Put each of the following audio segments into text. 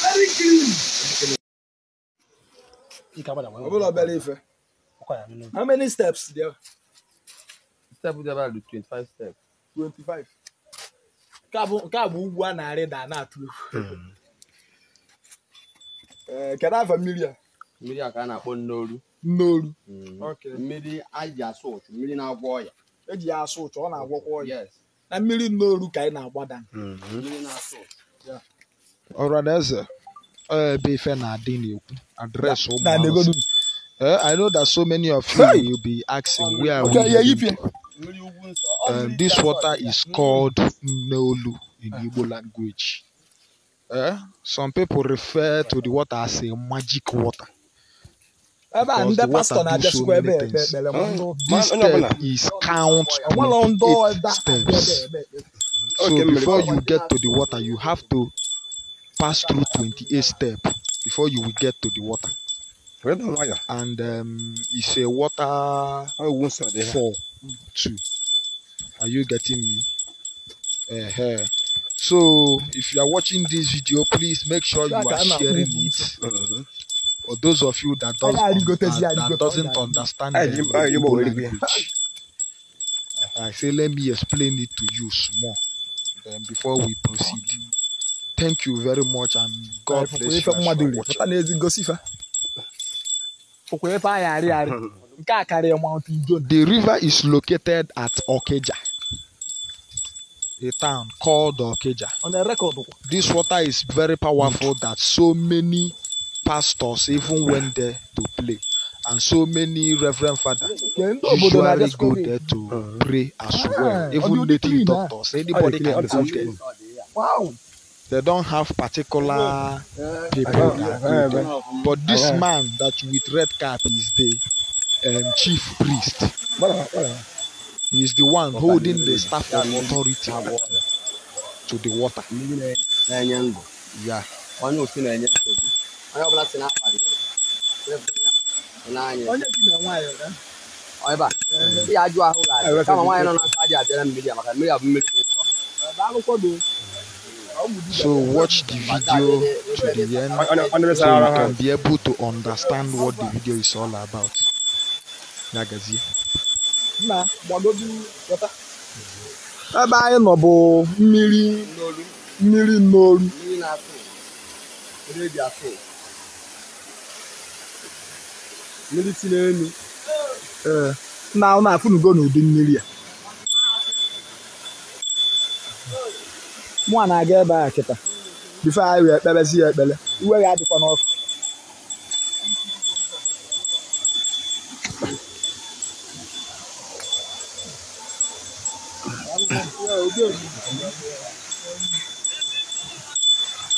Very clean. How many steps there? Step there about 25 steps. 25. Ka bụ ugwu a na-arịda na-atụ egwu. Kedu afa mmiri a? Mmiri a ka a na-akpọ Nnoru. Nnoru. Okay. Mmiri a ji asụ ụchụ, mmiri na-agwọ ọya. Eji ya asụ ụchụ, ọ na-agwọkwa ọya. Yes. Na mmiri Nnoru ka anyị na-agbada. Mmiri na-asụ ụchụ. Ọhaneze, ebe ife na-adị na-ekwu address ụmụ Na arụsị. negodu. I know that so many of you Hey! will be asking where are we Okay, yeah, heading if you- to? Mmiri ugwu nsọ. This water is called Nneolu in Igbo language. Some people refer to the water as a magic water. Ebe a Because ndị the pastọ water do so na-abịasịkwa ebe many ekpe things. ekpere ma ndị ụka. This Onye ọbụla. step is count Enwela ndị 28 ọda abịa ebe steps. ekpe ekpere. So Okay, before mmiri. you get to the water, you have to pass through 28 steps before you will get to the water. Were nwayọ. And it's a water Ọ ugwu nsọ dị ha. 4 2. Are you getting me? So if you are watching this video, please make sure you are sharing it. For those of you that doesn't understand I the you Igbo go language, I say let me explain it to you small then before we proceed. Thank you very much and God Fụkwa bless ife you as you mmadụ are ri. watching. Pụta n'ezi gosi ife. Fụkwa ife anyị arị arị. Nke a karịrị Mountain Jonah. The river is located at Okija, a town called Okija. Ọ na-erekọdụ kwa. This water is very powerful that so many pastors even went there to play, and so many reverend father Nke ndị obodo usually na-abịasịkwa go ebe. there to pray as well. Ah, Even ọ dị native clean, ah. doctors, anybody Ọ can dị go clean. there. Wow. They don't have particular people that go there. But this man that with red cap is the chief priest. He is the one holding the staff of authority to the water. Mmiri na-enye ndụ. Yeah. Onye osi na-enye nsogbu. Onye ọbụla si na-akpali ya. Ya. Ị na-anya. Onye bi na nwaanyị eh? Ọ ebe a. Ị ajụ ahụ ga-adị. Kama nwaanyị nọ n'aka adịghị abịara mmiri a maka mmiri a bụ mmiri dị nsọ. Ebe akwụkwọ dị. Ọ bụ dibịa. So watch the video to the end so you can be able to understand what the video is all about. Yagazie. Nna gbagodu ghọta. Ebe anyị nọ bụ mmiri Nnoru. mmiri Nnoru. Mmiri na-asụ. Mmiri eji asụ. Mmiri si n'elu. Ee, nna ọ na-afụnugo n'ụdị mmiri a. Mụ a na-aga ebe a kịta. Bifo anyị wee kpebezi ya ekpele. Iwe ya adịkwa n'ọkụ.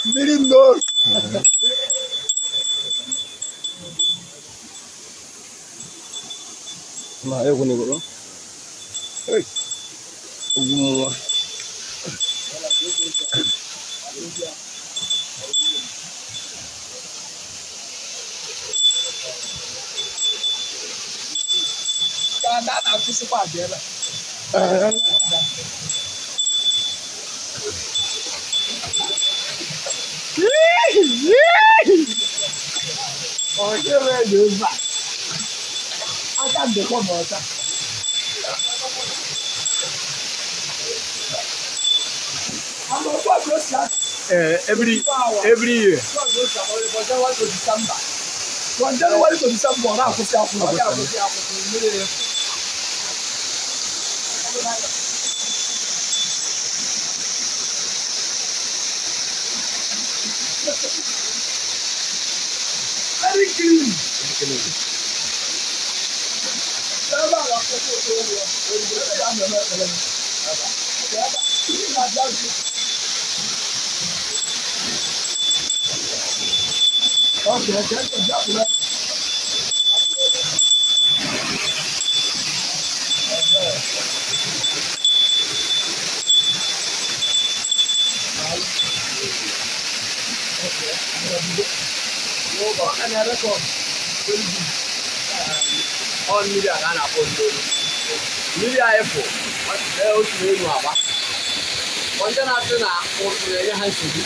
Mmiri Nnoru. Ma egwu n'igbo. Hey. Ugwu mmụọ. Ka a na-akwụsịkwa abịa ebe a. Ọ̀kẹ́rẹ́ Yorùbá. Aka ndekọ n'ọcha. Àmọ́ ọgbọ́n o si asụ. Every year. From January to December. From January to December, ọ na-akwụsị akwụsị. Ọ ga-akwụsị akwụsị mmiri. Very clean. Ebe a ga-akwụsị ụtọ ụlọ. Ebe a na-eme ekpere. Ebe a. Ebe a. Ihe na-abịa nso. Okay, okay, okay. Bịa pụrụ. Ọ na-erekọd. Ọ mmiri a ka a na-akpọ Nnoru. Mmiri anyị fụ, ee, o si n'elu agba. Ndị na-asị na ụtụ na-enye ha nsogbu.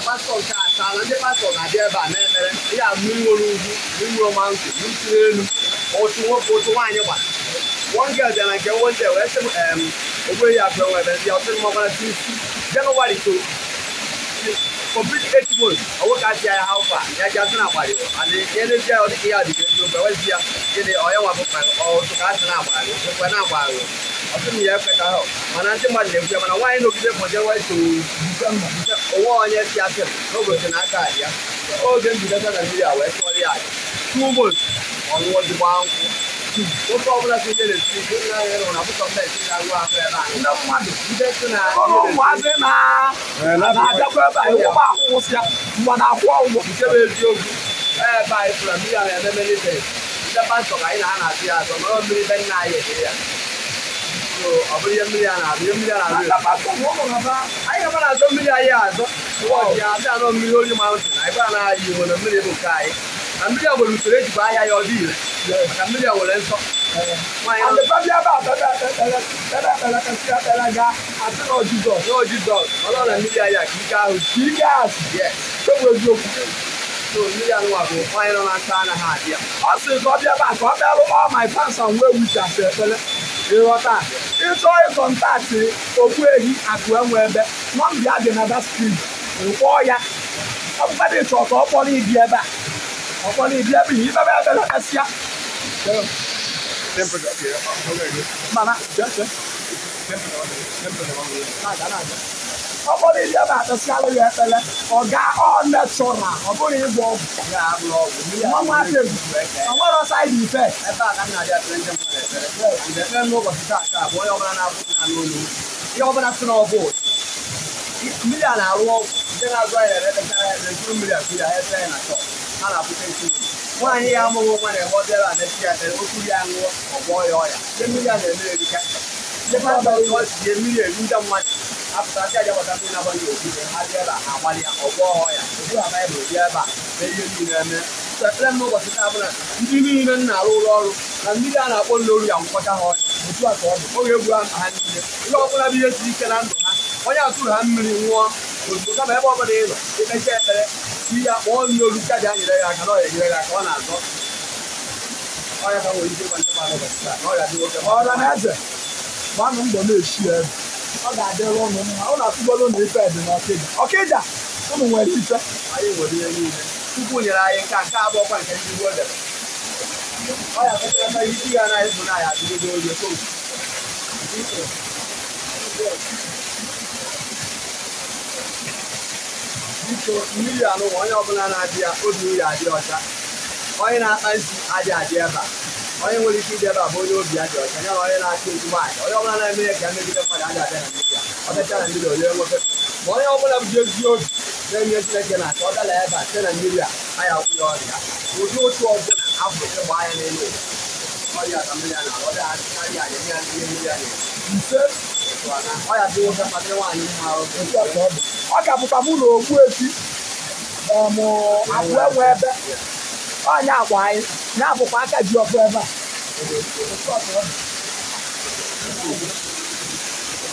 Pastọ nke asaa na ndị pastọ na-abịa ebe a mee ekpere. Ihe a mmiri nwere ugwu, mmiri nwere mountain, mmiri siri elu, otu nwoke otu nwaanyị gbara. One girl bịara nke one day wee sị m ogbe ya abụọ nwere ebe ndị ọtụtụ mmakwara since January to complete 8 months. Ọwụ ka asị ya how far ya ji asị na agbara and ihe n'ezie ọ dịka ihe a dịka eziokwu ewezi ya gịnị ọ ya nwa bụ ọtụ ka asị na agbara ekwe na agbara ọtụ m ya ekwe ka ha mana ndị mmadụ na-ekwu ya mana nwaanyị nọgide from January to December onwe onye si asị n'ogosi na aka adị ya oge mbidata na mmiri a wee chụọrọ ya aja 2 months ọṅụọ dịgba nkwụ nwoke ọbụla si ihe na-esi ike nna ya nọ na bụsọ mmesi na-arụ ahụ ebe a Ndị mmadụ ndị si na ụmụazị na-abịakwa ebe a ịwụba ahụ wụsịa mgbe na-akwụ ụgwọ nke bụ eziokwu ebe anyị fụrụ mmiri a na-eme melite ndị pastọ ka anyị na ha na-atụ ya azọ mara mmiri be nna anyị ede ya so ọ bụrụ ihe mmiri a na-arụ ihe mmiri a na-arụ Ndị pastọ bụ ụmụ ha anyị gaba na-azọ mmiri anyị azọ ụbọchị abịa anọ mmiri ori mountain anyị baa na-ayị iwu na mmiri bụ nke anyị na mmiri a nwere usoro ejikwa ahịa ya ọ dị ire maka mmiri a nwere nsọ nwaanyị And the baby ebe a bebe ekpere bebe ekpere kasị ekpere gaa asị na Jizọs nọ Jizọs ọ nọ na mmiri anyị a ka ike ahụ ka ike asị yes bụ eziokwu so mmiri anụnwa bụ nwaanyị nọ na nsọ anaghị adị ya ọ sị ka ọ bịa ebe a ka ọ bịarụ all my fans and well wishers ekpere ịghọta ịchọọ ịkọntaktị Ogbuehi Akụ Enwe Ebe nọmba ya dị na that screen ịkpọọ ya ọ bụkwadị ịchọ ka ọ kpọrọ ịbịa ebe a ọ kpọrọ ịbịa ebe a ikpebe ekpere kasịa mana ọ bụrụ ịbịa ebe a kpesịalụ ya ekpere ọ gaa ọ natural ọ bụrụ ịgwọ ọgwụ ya abụrụ ọgwụ mmiri a nwa nwa bụ ọ nwere side effect ebe a ka m na-abịa ekpere ndị mmadụ ekpere and ekpere m n'ụbọchị taa taa bụ onye ọbụla na-abụghị na n'olu ihe ọbụla si n'ọbụ mmiri a na-arụ ọgwụ ndị na-azụ ahịa na-ekpechara ya ekpere juru mmiri akụ ya efe ya na chọọ ha na-apụta isi nwaanyị ya amụghị nwa na-eme ọ bịara na-esi ya ekpere okwu ya ṅụọ ọ gwọọ ya ọya ndị mmiri a na-eme erika ndị pastọ ọ si ihe mmiri eri ndị mmadụ apụtasị aja gbata mmiri na-agbaghị okwute ha bịa ebe a ha agbalị ya ọ gwọọ ha ọya obu ha baịbụl bịa ebe a mee ihe niile eme so ekpere m n'ụbọchị taa bụ na ndị niile m na-arụ ụlọ ọrụ na mmiri a na-akpọ nlori ya ngwọcha ha ọya otu a ka ọ dị oge egwu ha niile ihe ọbụla bụ ihe siri ike na ndụ ha onye atụrụ ha mmiri nwụọ ozugbo kama ebe ọbụla ị nọ ikpecha ekpere ihe kpọọ nlori chaja nyere ya aka na ọya enyere ya aka ọ na-azọ ọya ka nwere ike ịgwa ndị mmadụ ụbọchị taa na ọya dị nwoke ọra na eze gbanụ mbọ na-eshi ebe ọ ga-adịrị ụnụ mma ụnụ atụgolo na ife dị n'Ọkịja Ọkịja ụnụ nwere ife anyị nwere ihe niile Chukwu nyere anyị nke a nke abụọkwa nke ndị gboo debe ọya kpatara isi ya anaghị bụ na ya adịgodo oge so biko mmiri anụnwa onye ọbụla na-adị ya obi ya adị ọcha onye na-akpa isi adị adị ebe a onye nwere ike ịdị ebe a bụ onye obi ya dị ọcha ya na onye na-achọ ezigbo aja onye ọbụla na-eme ihe ka emegide mmadụ adị abịa na mmiri a ọ bịacha na mmiri onye nwoke ma onye ọbụla bụ ji ezi obi na-enye Chineke na-achọ ọ bịala ebe a site na mmiri a anyị akwụ ya ọrịa ụdị otu ọbụla afọ ịgba anya n'elu ụwa ọrịa ka mmiri a na-arụ ọbịa adịkarị aja nye ya ihe mmiri a na-eme ise ọya dị nwoke mmadụ nwaanyị mma otu a ka ọ dị ọ ka bụkwa mụ na Ogbuefi Akụ Enwe Ebe ọnya akwa anyị ya bụkwa aka ji ọkụ ebe a Otu a ka ọ dị.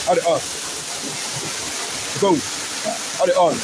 Ọ dị on. Go. Ọ dị on.